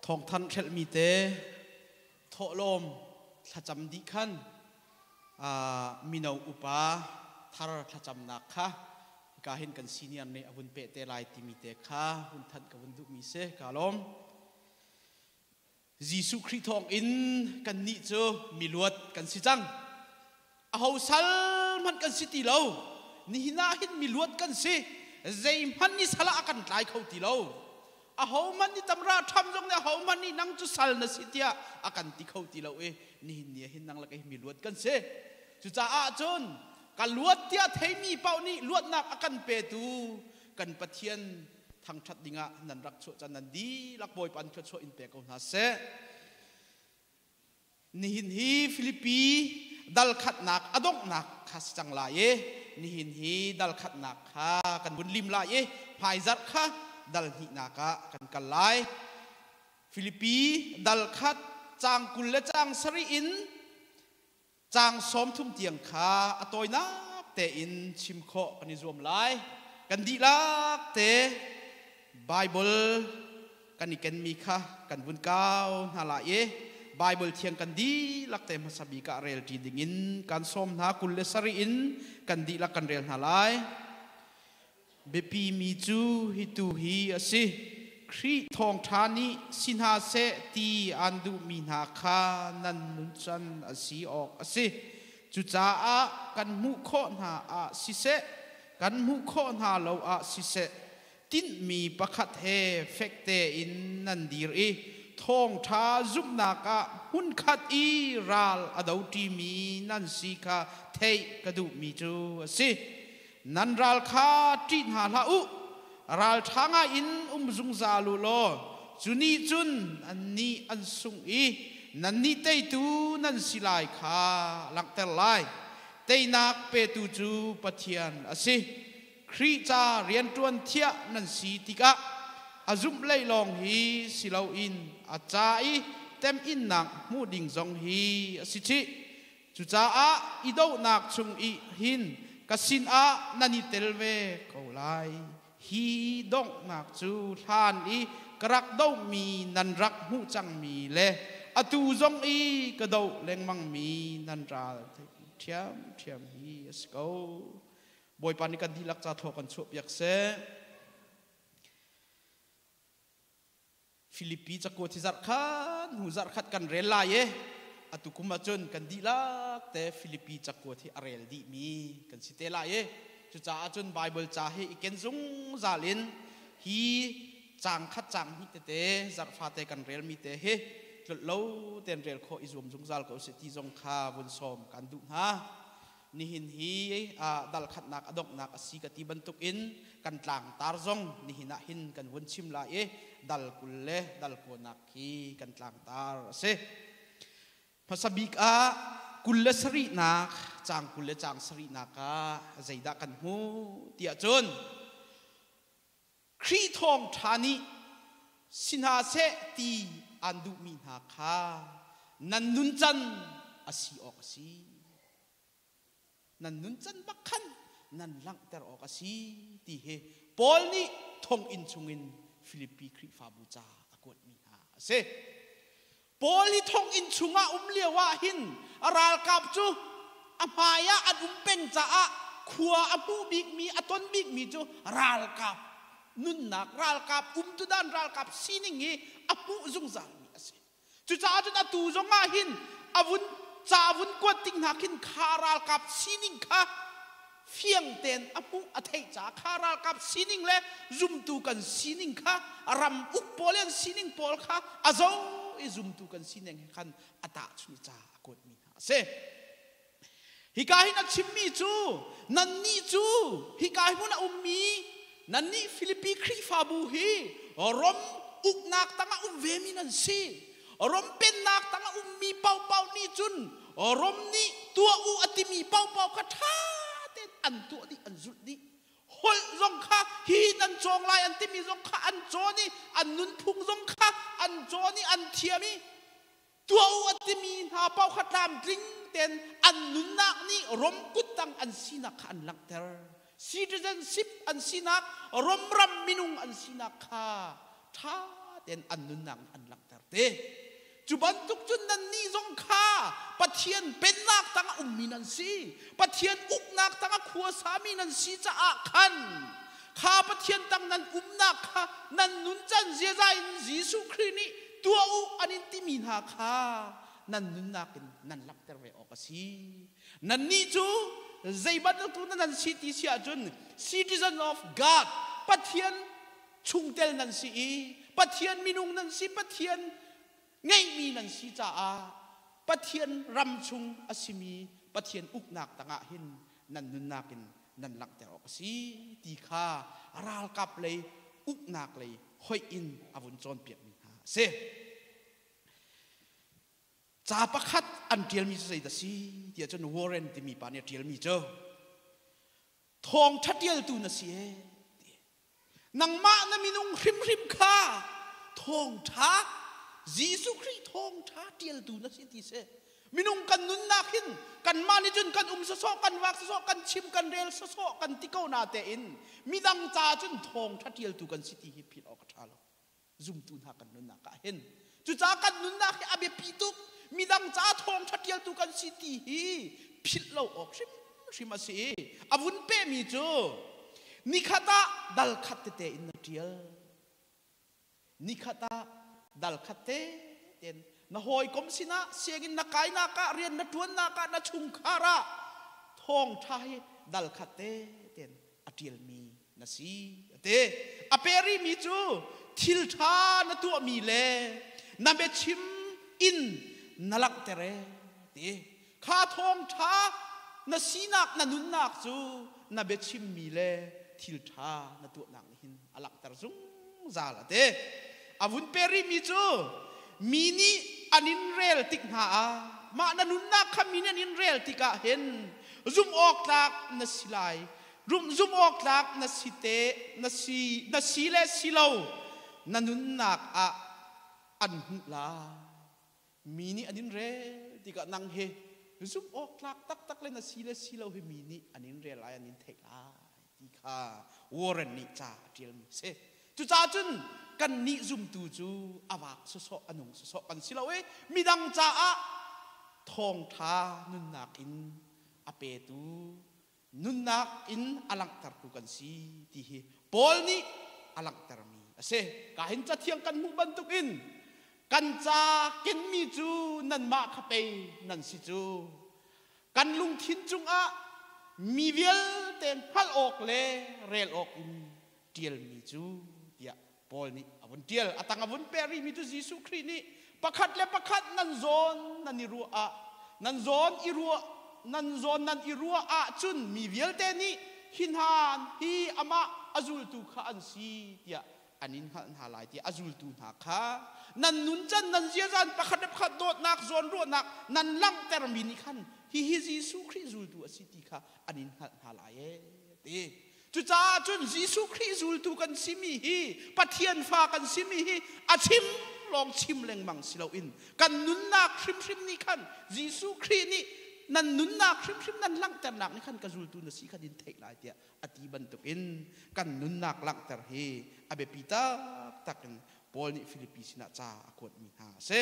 Thawngthanh hrelhmi te thawhlawm thlacam dih khan mino upa thar thlacamnak kha hika hin kan senior nih a vun peh te lai timi te kha hun thanh ka vun duhmi si. Ka lawm. Jesuh Khrih thawng in kannih cu miluat kan si cang. Aho sal hmanh kan si ti lo. Nihin ah hin miluat kan si. Zeihmanh nih sal ah a kan tlai kho ti lo. Aho hmanh nih tamra ṭham zong nih aho hmanh nih nang cu sal na si tiah a kan ti kho ti lo i nihin ni ah hin nang le kei miluat kan si. Cucaah cun ka luat tiah theimi paoh nih luatnak a kan petu kan Pathian thangṭhat dingah nan rak chuah can nan dihlak Bawipa an thluachuah in pe ko hna seh. Nihin hi Filipi dal khatnak a donghnak kha si cang lai i nihin hi dal khatnak kha kan vun lim lai i hmaizarh kha dal hnihnak ah kan kal lai. Filipi dal khat caang 20 le caang 7 in Caang 30 tiang kha a tawinak tein chim khawh kan i zuam lai. Kan dihlak te Baibal kan i kenmi kha kan vun kau hna lai i Baibal thiang kan dihlak te hmasa bik ah rel ṭi dingin kan sawm hna. 27 in kan dihlak kan rel hna lai. Biapimi cu hitu hi a si: Khrih thawngṭha nih si hna seh ti aan duhmi hna kha nan nuncan a si awk a si. Cucaah kan hmuh khawh hna ah siseh, kan hmuh khawh hna lo ah siseh, tinhmi pakhat he fek tein nan dir i thawngṭha zumhnak ah hmunkhat i ral a doṭimi nan si kha theih ka duhmi cu a si. Nan ral kha ṭih hna hlah u, ralṭha ngaiin um zungzal u law cu nih cun annih an sungh i nannih teitu nan si lai kha langhter lai. Teinak petu cu Pathian a si. Khrih ca rianṭuan thiah nan si tikah a zumh lei lawng hi si loin a ca i temhinnak hmuh ding zong hi a si chih. Cucaah i dohnak chung i hin ka sinah nan i tel ve ko lai. Hi donghnak cu hlan i ka rak dohmi nan rak hmuh cangmi le atu zong i ka doh lengmangmi nan ral ṭhiamṭhiam hi a si ko. Bawipa nih kan dihlak ca thaw kan chuahpiak seh. Filipi cakuat hi zarh khat hnu zarh khat kan rel lai i atu kum ahcun kan dihlak te Filipi cakuat hi a rel dihmi kan si te lai i cucaah cun Baibal ca hi i ken zungzal in hi caang khat caang hnih tete zarh fate kan relmi te hi tlolh lo tein rel khawh i zuam zungzal ko sih ti zong kha vun sawm kan duh hna. Nihin hi dal khatnak a donghnak a si ka ti bantukin kan tlangtar zong nihin ah hin kan vun chim lai i dal 20 le dal 9nak hi kan tlangtar a si. Hmasa bik ah 27nak caang 20 le caang 7nak ah zeidah kan hmuh tiah cun Khrih thawngṭha nih si hna seh ti aan duhmi hna kha nan nuncan a si awk a si. Nan nuncan bak khan nan langhter awk a si ti hi Paul nih thonginn chungin Filipi Khrihfabu ca a kuatmi hna a si. Paul hi thonginn chungah um lio ah hin a ralkap cu a hmai ah an um peng caah khua a hmuh bikmi a ton bikmi cu ralkap nunnak, ralkap umtudan, ralkap sining hi a hmuh zungzalmi a si. Cucaah cun atu zong ah hin a vun ca a vun kuat tik hna khin kha ralkap sining kha fiang tein a hmuh a theih caah kha ralkap sining le zumtu kan sining kha ram uk pawl an sining pawl kha a zo i zumtu kan sining he khan a tahchun i ca a kuatmi hna a si. Hika hin a chimmi cu nannih cu hika hmun a ummi nannih Filipi Khrihfabu hi Rom uknak tangah um vemi nan si. Rom pennak tangah ummi paohpaoh nih cun Rom nih tuah u a timi paohpaoh kha ṭha tein an tuah dih, an zulh dih. Holh zong kha hi nan cawng lai an timi zong kha an cawn i an nunphung zong kha an cawn i an thiam i tuah u a timi hna paoh kha tlamtling tein an nunnak nih Rom kuttang an sinak kha an langhter. Citizenship an sinak, Rom ram minung an sinak kha ṭha tein an nunnak nih an langhter. Te cu bantuk cun nannih zong kha Pathian pennak tangah ummi nan si. Pathian uknak tangah khuasami nan si caah khan kha Pathian tang nan umnak kha nan nuncan ziaza in Jesuh Khrih nih tuah u an in timi hna kha nan nunnak in nan langhter ve awk a si. Nannih cu zei bantuk nan si ti si ahcun citizen of God Pathian chungtel nan si i Pathian minung nan si Pathian ngeihmi nan si caah Pathian ram chung a simi Pathian uknak tangah hin nan nunnak in nan langhter awk a si ti kha ralkap lei uknak lei hoih in a vun cawnpiakmi hna a si. Ca pakhat an ṭialmi cu zeidah a si tiah cun Warren timi pa nih a ṭialmi cu thawngṭha ṭialtu na si ee ti. Nangmah na minung hrimhrim kha thawngṭha Jesuh Khrih thawngṭha ṭialtu na si ti si. Minung kan nunnak hin kanmah nih cun kan um sawsawh, kan vak sawsawh, kan chim, kan rel sawsawh kan ti ko na tein midang ca cun thawngṭha ṭialtu kan si ti hi philh awk a ṭha lo. Zumtu hna kan nunnak ah hin cucaah kan nunnak hi a biapi tuk. Midang ca thawngṭha ṭialtu kan si ti hi philh lo awk hrimhrim a si i a vun pehmi cu nikhat ah dal khat tete in na ṭial. Nikhat ah dal khat te tein na hawikom sinah sianginn na kainak ah rian na ṭuannak ah na chungkhar ah thawngṭha hi dal khat te tein a ṭialmi na si a ti. A pe rihmi cu thil ṭha na tuahmi le na biachim in na langhter e ti. Kha thawngṭha na sinak na nunnak cu na biachimmi le thil ṭha na tuahnak nih hin a langhter zungzal a ti. A vun pe rihmi cu mi nih an in rel tik hna ah mah na nunnak kha mi nih an in rel tikah hin zumh awk tlak na si lai zumh awk tlak na si te na si na si le si lo na nunnak ah an hmuh lai. Mi nih an in rel tikah nang hi zumh awk tlak taktak le na si le si lo hi mi nih an in rel lai an in theih lai ti kha Warren nih ca a ṭialmi a si. Cucaah cun kannih zumtu cu a vak sawsawh a nung sawsawh kan si lo i midang caah thawngṭha nunnak in a petu nunnak in a langhtertu kan si ti hi Paul nih a langhtermi a si. Ka hin cathiang kan hmuh bantukin kan ca kenmi cu nanmah kha pei nan si cu. Kan lungthin cungah mi vialte hngalh awk le rel awk in ṭialmi cu tiah Paul nih a vun ṭial. A tang a vun peh rihmi cu Jesuh Khrih nih pakhat le pakhat nan zawn nan i ruah ah nan zawn i ruah nan zawn nan i ruah ahcun mi vialte nih hi hna hi amah a zultu kha an si tiah an in hngalh hna lai tiah a zultu hna kha nan nuncan nan ziazan pakhat le pakhat dawtnak zawnruahnak nan langhtermi nih khan hihi Jesuh Khrih zultu a si ti kha an in hngalh hna lai ee ti. Cucaah cun Jesuh Khrih zultu kan simi hi Pathian fa kan simi hi a chim lawng chim lengmang si loin kan nunnak hrimhrim nih khan Jesuh Khrih nih nan nunnak hrimhrim nan langhternak nih khan ka zultu na si khan in theih lai tiah a ti bantukin kan nunnak langhter hi a biapi taktak in Paul nih Filipi sinah ca a kuatmi hna a si.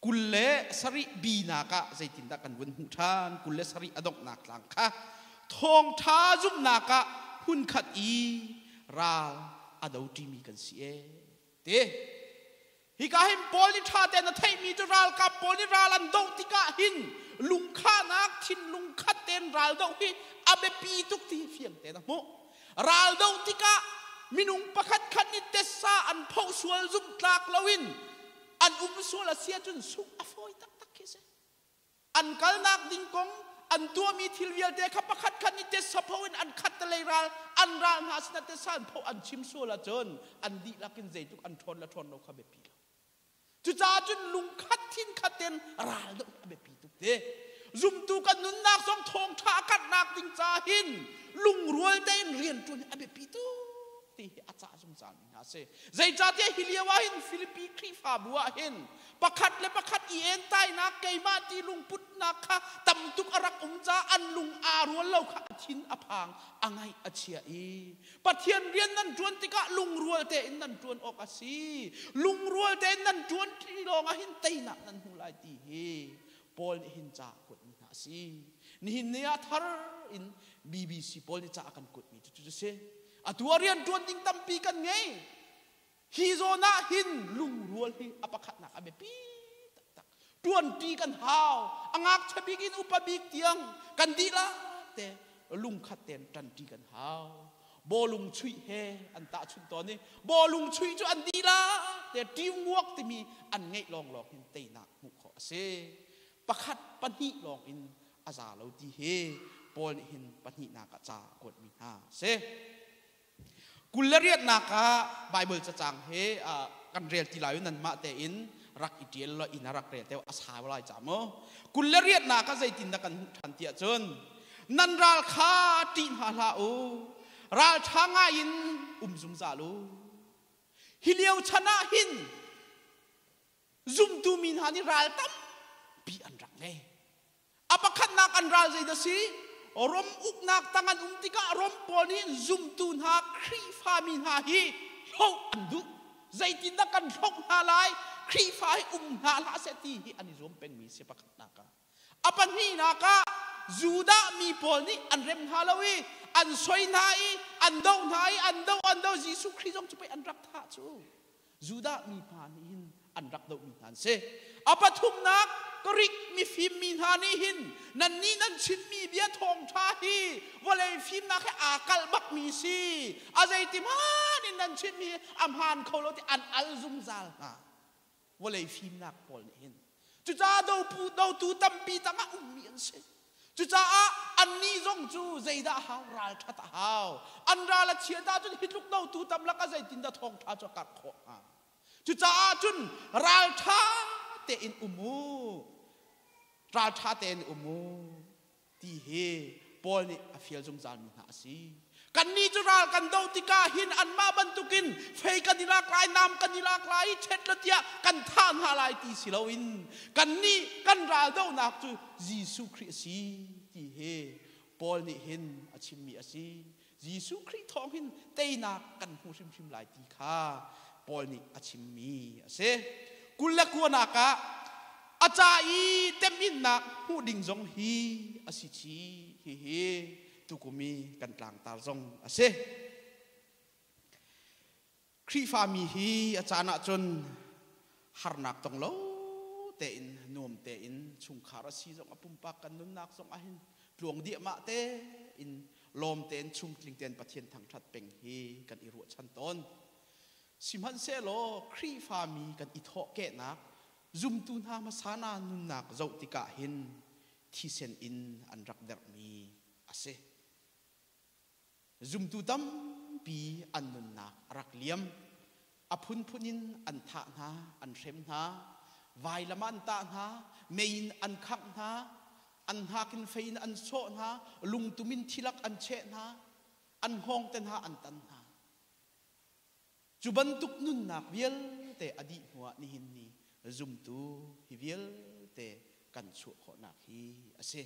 27 bi nak ah zeitindah kan vun hmuh ṭhan? 27 a donghnak tlang kha thawngṭha zumhnak ah hmunkhat i ral a do ṭimi kan si ee ti. Hika hin Paul nih ṭha tein a theihmi cu ralkap pawl nih ral an doh tikah hin lungkhahnak thinlung khat tein ral doh hi a biapi tuk ti hi fiang tein a hmuh. Ral doh tikah minung pakhat khat nih tessa an phoh sual zumhtlak loin an um sual a si ahcun sungh a fawi taktak khi si. An kalnak ding kong an tuahmi thil vialte kha pakhat khat nih tetsapho in an khat lei ral an ral hna sinah tetsa an pho an chim sual ahcun an dihlak in zeitluk an ṭhawn le ṭhawn lo kha biapi lo. Cucaah cun lungkhat thinkhat tein ral doh a biapi tuk te. Zumtu kan nunnak zong thawngṭha a karhnak ding ca hin lungrual tein rianṭuan hi a biapi tuk. ti hi a cah zungzal mi hna a si. Zeicahtiah hi lio ah hin Filipi Khrihfabu ah hin pakhat le pakhat i entainak keimah ti lungputnak kha tam tuk a rak um caah an lung aa rual lo kha a thin a phang, a ngaih a chia i Pathian rian nan ṭuan tikah lungrual tein nan ṭuan awk a si. Lungrual tein nan ṭuan ṭi lawng ah hin teinak nan hmu lai ti hi Paul nih hin ca a kuatmi hna a si. Nihin ni ah thar in BBC pawl nih ca a kan kuatmi cu cu si. Atu ah rian ṭuan ding tampi kan ngei. Hi zawn ah hin lungrual hi a pakhatnak a biapi taktak. Ṭuanṭi kan hau. A ngakchia bik in upa bik tiang kan dihlak te lungkhat tein ṭanṭi kan hau. Bawlung chuih he an tahchunh tawn i bawlung chuih cu an dihlak te teamwork timi an ngeih lawnglawng hin teinak hmuh khawh a si. Pakhat pahnih lawng in a za lo ti hi Paul nih hin pahnihnak ah ca a kuatmi hna a si. 28nak ah Baibal cacang he kan rel ti lai nanmah tein rak i ṭial law inn ah rak rel te a sau lai ca mu. 28nak ah zeitindah kan hmuh ṭhan tiah cun nan ral kha ṭih hna hlah u, ralṭha ngai in um zungzal u. Hi lio chan ah hin zumtu mi hna nih ral tampi an rak ngei. A pakhatnak an ral zeidah si? Rom uknak tang an um tikah Rom pawl nih zumtu hna Khrihfa mi hna hi hloh an duh. Zeitindah kan hloh hna lai? Khrihfa hi um hna hlah seh ti hi an i zuam pengmi si pakhatnak ah. A pahnihnak ah Judah mi pawl nih an rem hna lo i an soi hna i an doh hna i an doh an doh Jesuh Khrih zong cu pei an rak thah cu. Judah mi hna nih hin an rak dohmi hna an si. A pathumnak Greek mifim mi hna nih hin nannih nan chimmi bia thawngṭha hi vawlei fimnak he aa kalh bakmi si. A zeiti hmanh in nan chimmi hi a hmaan kho lo ti an al zungzal hna. Vawlei fimnak pawl nih hin. Cucaah dopu dotu tampi tangah ummi an si. Cucaah annih zong cu zeidah a hau? Ralṭhat a hau. An ral a chiat ahcun hi tluk dotu tam lakah zeitindah thawngṭha cu a karh khawh hnga? Cucaah cun ralṭha tein um u. Ralṭha tein um u ti hi Paul nih a fial zungzalmi hna a si. Kannih cu ral kan doh tikah hin anmah bantukin fei kan i lak lai, nam kan i lak lai i ṭhet lo tiah kan thah hna lai ti si loin kannih kan ral dohnak cu Jesuh Khrih a si ti hi Paul nih hin a chimmi a si. Jesuh Khrih thawng hin teinak kan hmu hrimhrim lai ti kha Paul nih a chimmi a si. 29nak ah a ca i teminnak hmuh ding zong hi a si chih hihi tukum i kan tlangtar zong a si. Khrihfami hi a caan ahcun harnak tong lo tein nuam tein chungkhar a si zong a pumpak kan nunnak zong ahhin tluang diahmah tein lawm tein chungtling tein Pathian thangṭhat peng hi kan i ruahchan tawn. Sihmanhsehlaw Khrihfami kan i thawhkehnak zumtu hna hmasa hna nunnak zoh tikah hin thisen in an rak derhmi a si. Zumtu tampi an nunnak a rak liam. A phunphun in an thah hna, an hrem hna, vailam ah an tah hna, mei in an khangh hna, an hnak in fei in an sawh hna, lungtum in thilak an cheh hna, an hngawng te hna an tan hna. Cu bantuk nunnak vialte a dih hnuah nihin ni zumtu hi vialte kan chuah khawhnak hi a si.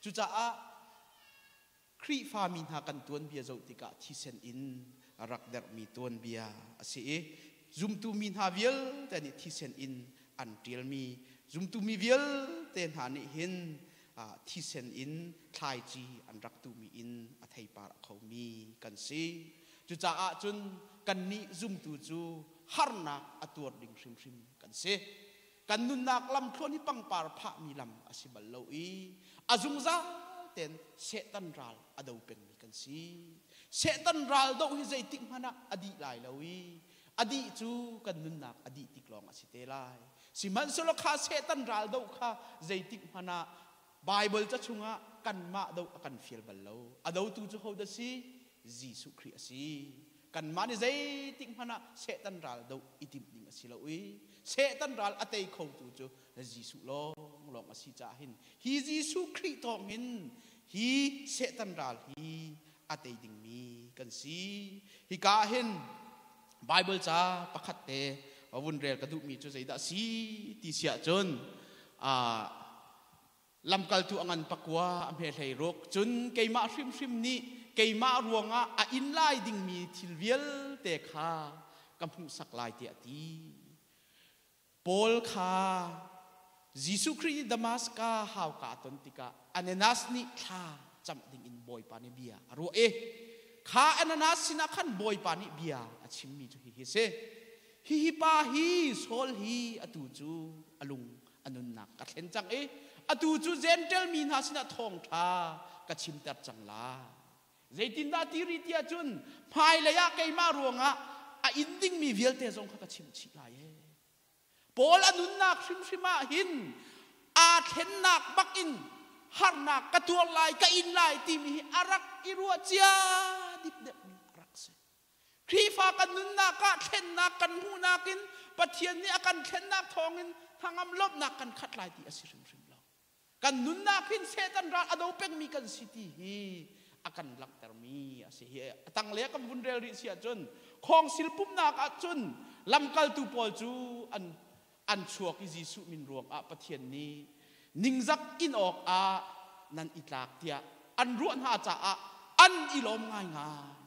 Cucaah Khrihfami hna kan tuanbia zoh tikah thisen in rak derhmi tuanbia a si i zumtu mi hna vialte nih thisen in an ṭialmi zumtu mi vialte hna nih hin thisen in thlaici an rak tuhmi in a theipar a khomi kan si. Cucaah cun kannih zumtu cu harnak a tuar ding hrimhrim kan si. Kan nunnak lamthluan hi pangpar phahmi lam a si bal lo i a zungzal tein Satan ral a do pengmi kan si. Satan ral doh hi zeitik hmanh ah a dih lai lo i a dih cu kan nunnak a dih tik lawng a si te lai. Sihmanhsehlaw kha Satan ral doh kha zeitik hmanh ah Baibal ca chungah kanmah doh a kan fial bal lo. A dotu cu hodah si? Jesuh Khrih a si. Kanmah nih zeitik hmanh ah Satan ral doh i timh ding a si lo i Satan ral a tei khotu cu Jesuh lawnglawng a si caah hin hi Jesuh Khrih thawng hin hi Satan ral hi a a tei dingmi kan si. Hika ah hin Bible ca pakhat te vun rel ka duhmi cu zeidah si ti si ahcun lamkaltu a ngan pakua a hme hlei ruk cun keimah hrimhrim nih keimah ruangah a inn lai dingmi thil vialte kha ka hmuhsak lai tiah a ti. Paul kha Jesuh Khrih nih Damaska hauka a ton tikah Ananias nih thla camh dingin Bawipa nih bia a ruah i kha Ananias sinah khan Bawipa nih bia a chimmi cu hihi a si. Hihi pa hi Saul hi atu cu a lung a nunnak ka thlen cang i atu cu Jentail mi hna sinah thawngṭha ka chimter cang lai. Zeitindah ti rih ti ahcun hmailei ah keimah ruangah a inn dingmi vialte zong kha ka chimh chih lai ee. Paul a nunnak hrimhrim ah hin aa thlennak bak in harnak ka tuar lai, ka in lai timi hi a rak i ruah cia dipdepmi a rak si. Khrihfa kan nunnak ah thlennak kan hmuhnak in Pathian nih a kan thlennak thawngin hnangam lawmhnak kan khat lai ti a si hrimhrim lo. Kan nunnak hin Satan ral a do pengmi kan si ti hi a kan langhtermi a si. Hi a tanglei ah kan vun rel rih si ahcun khawngsil pumhnak ahcun lamkaltu pawl cu an an chuak i Jesuh min ruangah Pathian nih ningzak in awk ah nan i tlak tiah an ruah hna caah an i lawm ngaingai.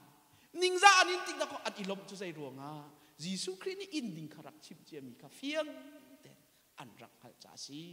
Ningzah an in tik dah an i lawmh cu zei ruangah Jesuh Khrih nih inn ding kha rak chimh ciami kha fiang tein an rak hngalh ca a si.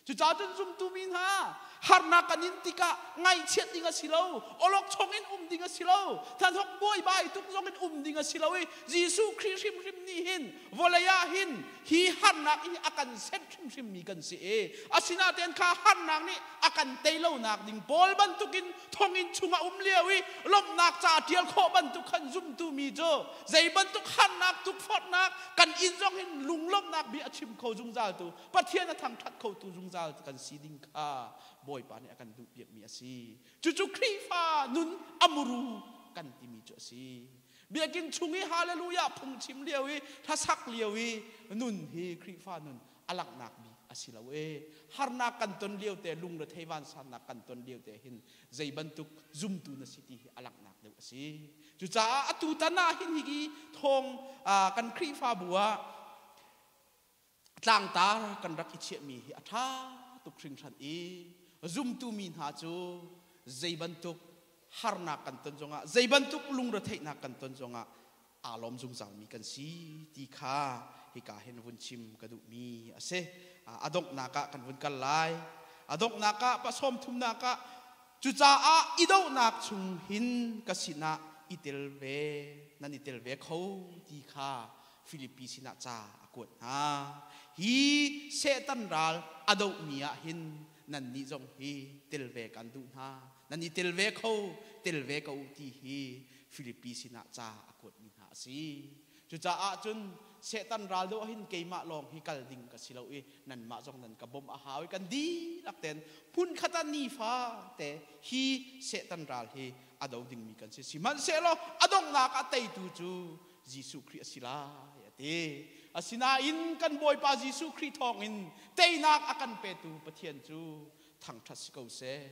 Cucaah cun zumtu mi hna harnak kan in tikah ngaihchiat ding a si lo, awlokchong in um ding a si lo, thanhok buaibai tuk zong in um ding a si lo i Jesuh Khrih hrimhrim nih hin vawlei ah hin hi harnak hi a kan senh hrimhrim mi kan si i asinain kha harnak nih a kan tei lonak ding Paul bantukin thonginn chungah um lio i lawmhnak ca ṭial khawh bantuk khan zumtu mi cu zei bantuk harnak tukforhnak kan inn zong hin lunglawmhnak bia a chim kho zungzal tu Pathian a thangṭhat khotu zungzal kan si ding kha Bawipa nih a kan duhpiakmi a si. Cucu Khrihfa nun a muru kan timi cu a si. Biakinn chung i hallelujah phungchim lio i hlasak lio i nun hi Khrihfa nun a langhnak bik a si lo e. Harnak kan ton lio te lungrethei vansannak kan ton lio te hin zei bantuk zumtu na si ti hi a langhnak deuh a si. Cucaah atu tan ah hin hi thawng kan Khrihfabu ah tlangtar kan rak i chiahmi hi a ṭha tuk hringhran i zumtu mi hna cu zei bantuk harnak kan ton zongah zei bantuk lungretheihnak kan ton zongah aa lawm zungzalmi kan si ti kha hika hin vun chim ka duhmi a si. A donghnak ah kan vun kal lai. A donghnak ah pasawm thumnak ah cucaah i dohnak chung hin ka sinah i tel ve nan i tel ve kho ti kha Filipi sinah ca a kuat hna. Hi Satan ral a dohmi ah hin nannih zong hi tel ve kan duh hna. Nan i tel ve kho, tel ve ko ti hi Filipi sinah ca a kuatmi hna a si. Cucaah cun Satan ral doh hin keimah lawng hi kal ding ka si lo i nanmah zong nan ka bawmh a hau i kan dihlak ten hmunkhat ah nifa te hi Satan ral hi a do dingmi kan si. Sihmanhsehlaw a donghnak ah teitu cu Jesuh Khrih a si lai a ti. Asinain kan Bawipa Jesuh Khrih thawngin teinak a kan petu Pathian cu thangṭhat si ko seh.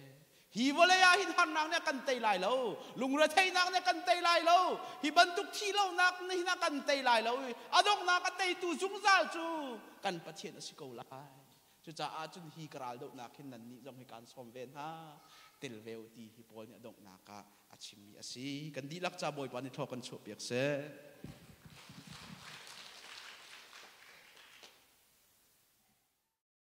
Hi vawlei ah hin harnak nih a kan tei lai lo, lungretheihnak nih a kan tei lai lo, hi bantuk thihlonak nih hin a kan tei lai lo i a donghnak a teitu zungzal cu kan Pathian a si ko lai. Cucaah cun hi ka ral dohnak hin nannih zong hi kaan sawm ve hna, tel ve u ti hi Paul nih a donghnak ah a chimmi a si. Kan dihlak ca Bawipa nih thaw kan chuahpiak seh.